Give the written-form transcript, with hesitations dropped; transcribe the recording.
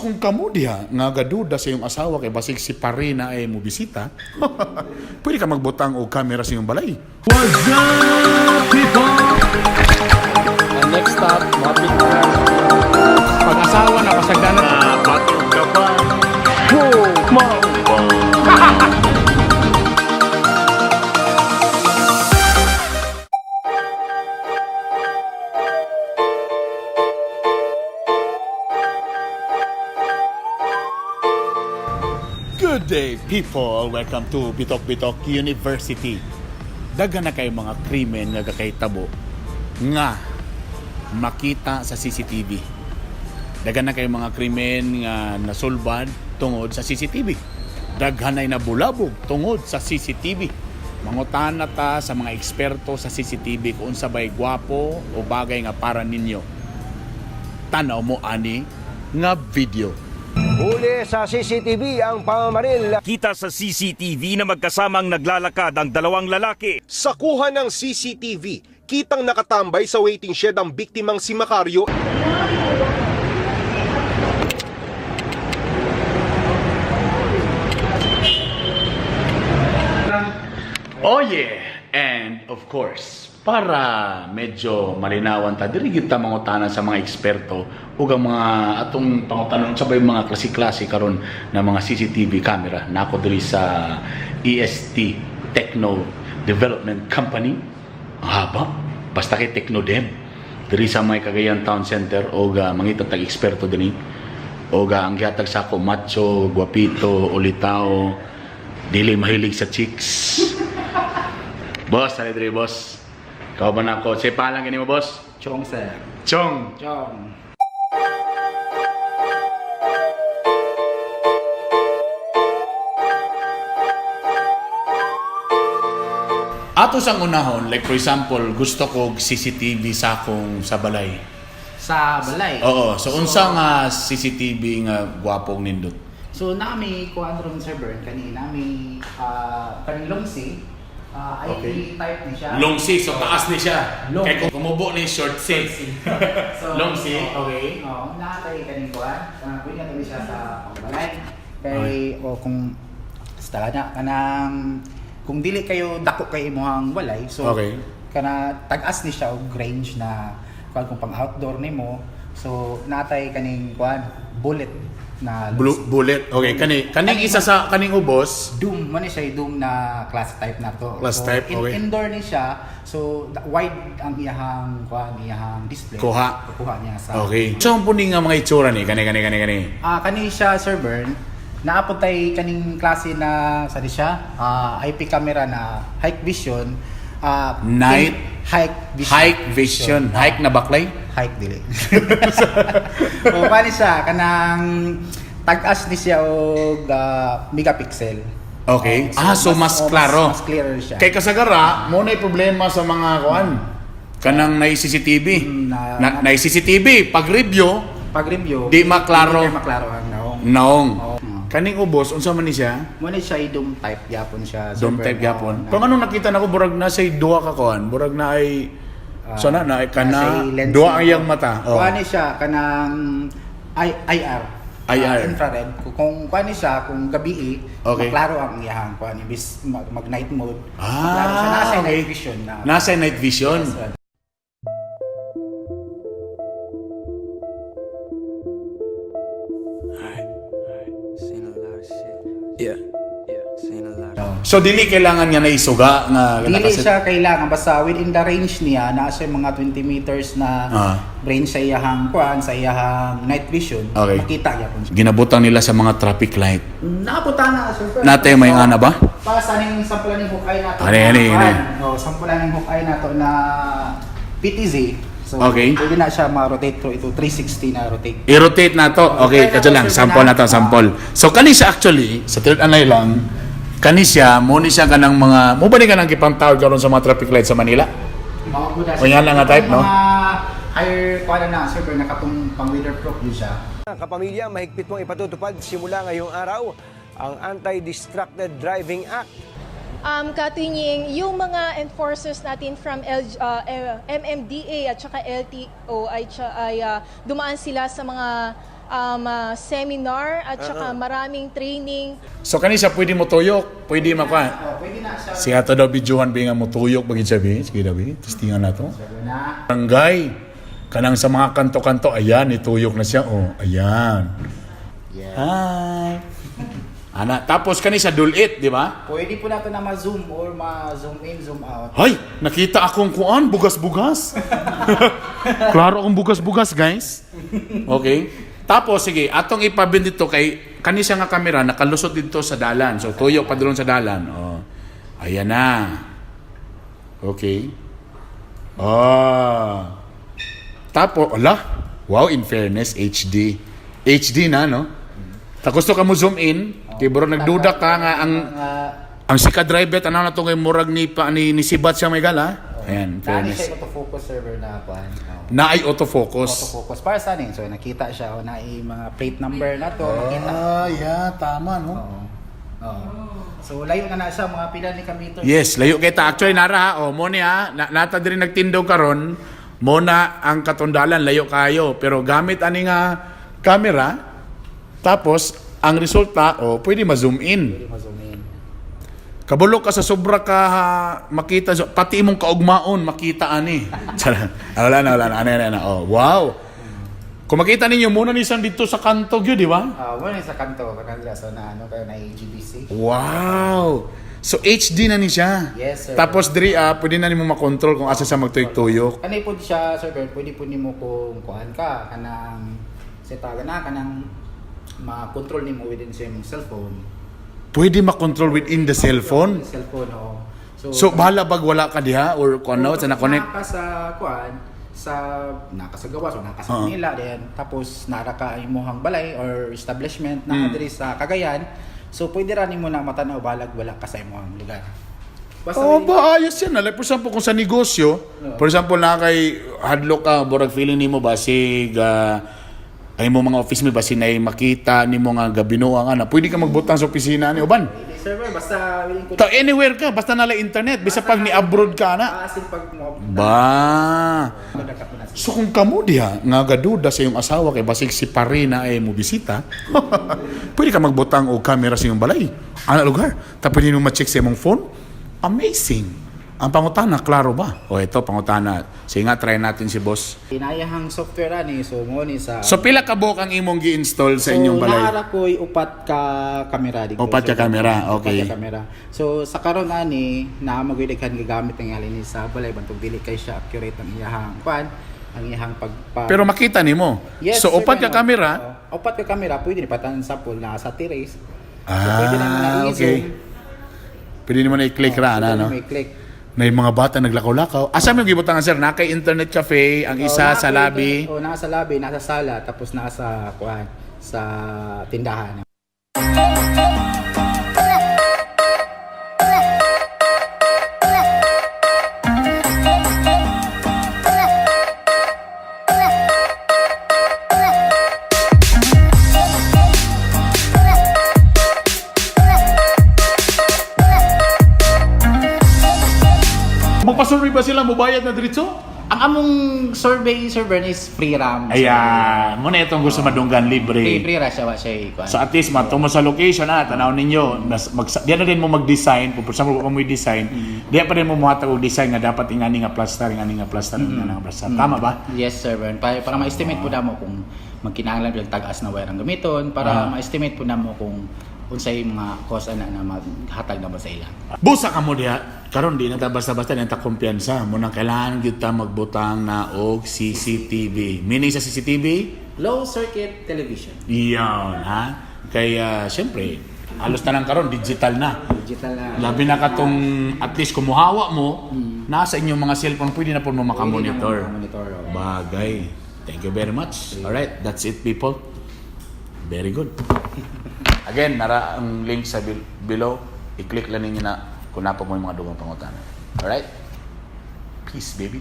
Kung kamo diha nga gaduda sa iyong asawa kay basig si Parina ay mo bisita, pwede ka magbutang og kamera sa iyong balay. What's up, people? And next stop, Mapit na. Pag-asawa na pasagdanan. Batog ka ba? Good day, people! Welcome to Bitok Bitok University. Daga na kayo mga krimen nga gakahitabo nga makita sa CCTV. Daghan na kayo mga krimen nga nasulbad tungod sa CCTV. Daghan ay nabulabog tungod sa CCTV. Mangutan na ta sa mga eksperto sa CCTV kung unsa bay gwapo o bagay nga para ninyo. Tanaw mo ani nga video. Huli sa CCTV ang pamamaril. Kita sa CCTV na magkasamang naglalakad ang dalawang lalaki. Sa kuha ng CCTV, kitang nakatambay sa waiting shed ang biktimang si Macario. Oh yeah! And of course, para medyo malinawan ta, diri gyud ta mangutana sa mga eksperto ug ang mga atong pangutanon sa bay mga klase-klase karon na mga CCTV camera nako diri sa EST Techno Development Company. Ang haba, basta kay Technodem. Diri sa may Cagayan Town Center og mangita tag eksperto dinhi. Og ang gihatag sa ako macho, guwapito, ulitaw, dili mahilig sa chicks. Boss, ano diri boss? Ikaw ba na ako? Say palang gani mo, boss? Chong, sir. Chong. Chong. Ato sang unahon, like for example, gusto ko og CCTV sa akong sa balay. Sa balay. Oo, so unsa nga CCTV nga gwapong nindot? So, nami kuan ron Sir Bern kanina may kaning longsi, IP type ni siya. Long C, so taas ni siya. Long. Kay kung kumubo ni short C. So, Long C, oo. okay. Oo, nakatay kaning kuan. Pwede na to siya sa pangbalay. Kay o kung basta na kanang kung dili kayo dako kay imong walay, so kana tag-as ni siya og range na kuan kung pang outdoor nimo. So natay kaning kuan bullet na Blue bullet. Okay, kani kaning isa sa kaning ubos. Doom mo ni siya yung Doom na class type na to. Class So, type, okay. Indoor ni siya. So wide ang iyahang kuan, iyahang display. Kuha. Kuha niya sa Okay. So ang puning nga mga itsura ni kani kani kani kani. Kani siya Sir Bern, naapod tay kaning klase na sa di siya, IP camera na high vision, Night? high vision. Hike vision. Hike na baklay? Hike dili. O paano siya kanang tag-as ni siya og megapixel. Okay. Oh, So mas oh, klaro. Mas clearer siya. Kay kasagara, mo na problema sa mga kuan. Kanang na CCTV. Na- Na CCTV pag review Pag review, Di maklaro. Di maklaro ang naong. naong. Oo. Kaning ubos unsa man ni siya? Mo ni siya i-dome type gyapon siya. Sir Dome Bern. type gyapon. Oo, na- Kung anong nakita nako burag na say duha ka kuan, burag na ay sana na ay kana nasa lens duha na. ang iyang mata. Oh. Kuha ni siya kanang IR. IR. Infrared. Kung kuha ni siya kung gabi maklaro ang iyahang kuha ni bis mag night mode. Maklaro siya nasa night vision na. Nasa night vision. Yes, sir. Yeah. Yeah. Seen a lot of So dili kailangan nga naisuga nga Dili nakaset- siya kailangan basta within the range niya naa siya mga 20 meters na range sa iyahang kuan sa iyahang night vision. Makita gyapon siya. Ginabutang nila sa mga traffic light. Naabutan na sir. Nate may ana ba? Para sa ning sampulan ning hukay nato. Ani, ani, ani. Oh, sampulan ning hukay nato na PTZ. So, pwede na siya ma-rotate through ito 360 na rotate. I-rotate na to. Okay, Try kadyo na lang. to, sir, Sample na to, na. sample. So, kani siya actually, sa third anay lang, kani siya, mo ni siya kanang mga, mo ba ni kanang gipangtawag karon sa mga traffic light sa Manila? Mga O yan lang nga type, no? Mga higher kuha na sir, pero nakatong pang weatherproof yun siya. Kapamilya, mahigpit mong ipatutupad simula ngayong araw ang Anti-Distracted Driving Act. Katunying, yung mga enforcers natin from MMDA at saka LTO ay dumaan sila sa mga seminar at saka maraming training. So kani siya pwede mo tuyok, pwede makuha. Oh, pwede na siya. Si ato daw videohan bi nga mo tuyok bagid siya bi. Sige daw bi, testingan na to. Na. Barangay. Kanang sa mga kanto-kanto, ayan, ituyok na siya. Oh, ayan. Yeah. Hi. Ana, tapos kani sa dulit, di ba? Pwede po nato na ma-zoom or ma-zoom in, zoom out. Ay, nakita akong kuan, bugas-bugas. Klaro akong bugas-bugas, guys. Okay. Tapos sige, atong ipabin dito kay kani siya nga kamera nakalusot dito sa dalan. So tuyo pa dulon sa dalan. Oh. Ayan na. Okay. Ah. Tapos, ala. Wow, in fairness, HD. HD na, no? Tapos gusto ka mo zoom in, kay bro nagduda ka nga ang Nga ang sika driver tanaw na to kay murag ni pa ni, ni Sibat siya may gala. Ayan, naani fairness. siya autofocus server na kuan. Oh. Na ay autofocus. Autofocus para sa anin. So nakita siya o na mga plate number na to, makita. Ah, yeah, tama no. Oo. Oo. So layo na na siya mga pila ni ka meters. Yes, layo kita. Actually nara ha, oh, mo ni ha, na, nata diri nagtindog karon, mo na ang katundalan layo kayo, pero gamit ani nga camera tapos ang resulta oh, pwede ma-zoom in. Pwede ma-zoom in. Kabalo ka sa sobra ka ha, makita so, pati imong kaugmaon makita ani. Charot. Ah, wala na, wala na. Ano, ano, ano. Oh, wow. Kung makita ninyo muna ni isang dito sa kanto gyud, di ba? Ah, wala sa kanto kanila so na ano kayo na AGBC. Wow. So HD na ni siya. Yes, sir. Tapos diri pwede na nimo makontrol kung asa siya magtuyok-tuyok. Kanay po siya sir Bert, pwede po nimo kung kuan ka kanang sa taga na kanang ma-control nimo within sa imong cellphone. Pwede makontrol within the cellphone. Cellphone oo. So bahala bag wala ka diha or kung ano sa na-connect. Naka sa kuan sa naka sa gawas o naka sa Oo. Manila then tapos nara ka imong balay or establishment na diri sa Cagayan. So pwede ra nimo na matanaw balag wala ka sa imong lugar. Basta Oh, ba ayos yan. Like, for example, kung sa negosyo, for example, na kay hadlok ka, borag feeling nimo basig ay mo mga office mo basin ay makita nimo nga gabinoa nga na pwede ka magbutang sa opisina ni uban. Hindi, server basta willing ko Ta anywhere ka basta nala internet bisa pag ni abroad ka na. Aasin pag mo Ba. mo na So kung kamo diha nga gaduda sa iyong asawa kay basig si pare na ay mo bisita, pwede ka magbutang og camera sa iyong balay. Ana lugar. Tapos pwede mo ma-check sa imong phone. Amazing. Ang pangutana, klaro ba? O ito, pangutana. Sige nga, try natin si boss. Inayahang software ani so mo ni sa So pila ka buok ang imong gi-install sa inyong balay? So naara ko'y upat ka kamera dito. Upat ka kamera, okay. Upat ka kamera. So sa karon ani naa magoy daghan gigamit ang ni sa balay bantog dili kay siya accurate ang iyahang kuan, ang iyahang pagpa Pero makita nimo. Yes, So sir, upat ka ano. kamera. Oo, upat ka kamera pwede ni patan sa pool na sa terrace. So pwede na Ah, na i-zoom. okay. Pwede nimo na i-click ra Pwede na, no? na i-click. Na yung mga bata naglakaw-lakaw. Asa mo yung gibutangan sir? Na kay internet cafe, ang isa Oo, sa labi. Oh, nasa labi, nasa sala, tapos nasa kuan sa tindahan. Magpa-survey ba sila? Mubayad na diretso? Ang among survey server is free RAM. Ayan, muna itong gusto madunggan libre. Free free ra siya wa siya kuan. So at least matumo sa location ah, tanaw ninyo, mas mag, diyan na din mo mag-design, kung for example kung mo design, diyan pa rin mo muhatag og design nga dapat ingani nga plaster, ingani nga plaster, ingani nga plaster. Tama ba? Yes, sir. Bern. Para ma-estimate po namo kung magkinahanglan bilang tag-as na wire ang gamiton, para ma-estimate po namo kung unsay mga cost ana na maghatag na ba sa ila. Busa ka mo diha, karon di na ta basta-basta di na ta kumpiyansa. Munang kailangan gyud ta magbutang na og CCTV. Meaning sa CCTV, Low circuit television. iyon ha. Kaya syempre, halos tanan karon digital na. Digital na. Labi na katong at least kumuhawa mo, nasa inyong mga cellphone pwede na po mo makamonitor. Pwede na mo makamonitor, oo. Bagay. Thank you very much. Alright, that's it people. Very good. Again, nara ang link sa below. I-click lang ninyo na kung napa mo yung mga dugang pangutana. Alright? Peace, baby.